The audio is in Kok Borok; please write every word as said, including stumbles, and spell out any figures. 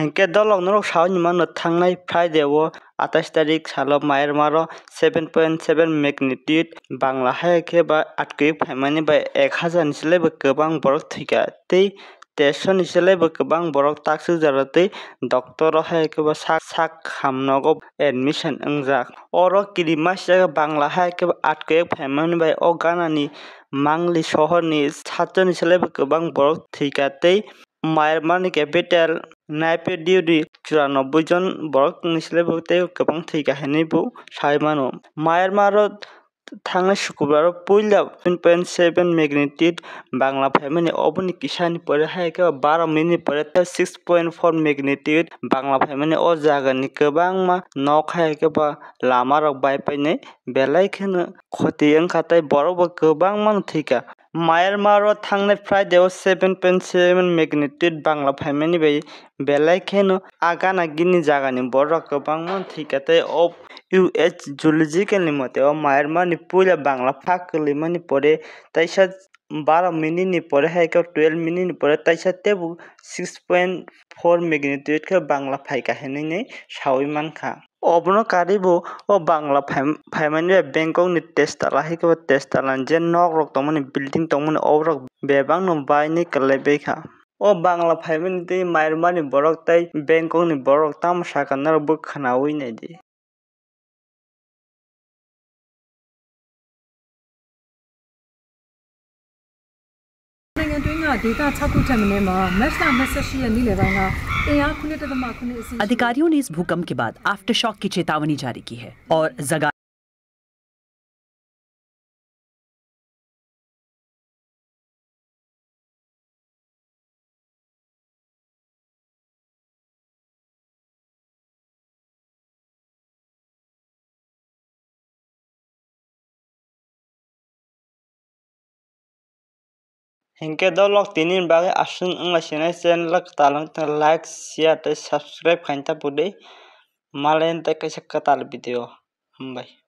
Hinkhe dolok norok saui ni mano thangnai Friday o atais tarik salo Myanmar o seven point seven magnitude Bangla hai khe ba earthquake phaimani bai ek hazar ni slai bo kwbang borok thwikha tei teso ni slai bo kwbang borok taksuk jaro tei doctor o hai khe bo sak sak hamnogo admission wngjak. Oro kirima sijak Bangla hai khe bo earthquake phaimani bai o Ghana ni Mangli sohor ni sato ni slai bo kwbang borok thwikha tei Myanmar ni capital Naypyidaw di churanobboi jon borok ni slai bo tei kwbang thwikha hinwi bo sai mano. Myanmar o thangnai Sukubaro puila seven point seven magnitude Bangla phaimani, oboni kisani pore hai khe baro minute ni pore tei six point four magnitude Bangla phaimani. O jagani kwbangma nok hai khe ba lama rok bai painai belai kheno khoti wngkha tei borok bo kwbangma no thwikha. Myanmar o thangnai Friday o seven point seven magnitude Bangla phaimani bai belai kheno a gana gini jagani borok kwbangma thwikha tei o U S Geological ni mote o Myanmar ni puila Bangla phak kwlwimani pore taisa baro minute ni pore hai khe twelve minute ni pore taisa teibo six point four magnitude khe Bangla phaikha hinwi saui mankha. Obono karwi bo o Bangla phai-, phaimani bai Bangkok ni testala hai khe bo testala je nok rok tongmani, building tongmani, oborok bebak no bainwi kwlai baikha. O Bangla phaimani tei Myanmar ni borok tei Bangkok ni borok tamo sakha norok bo khwnaui naidi. अधिकारियों ने इस भूकंप के बाद आफ्टरशॉक की चेतावनी जारी की है और जगा Hinkhe dolok tini bagwi aswk wnglaisingni channel kwtal wngtong, like, share tei subscribe khaina ta pudi. Malai tei kaisa kwtal video. Hambai.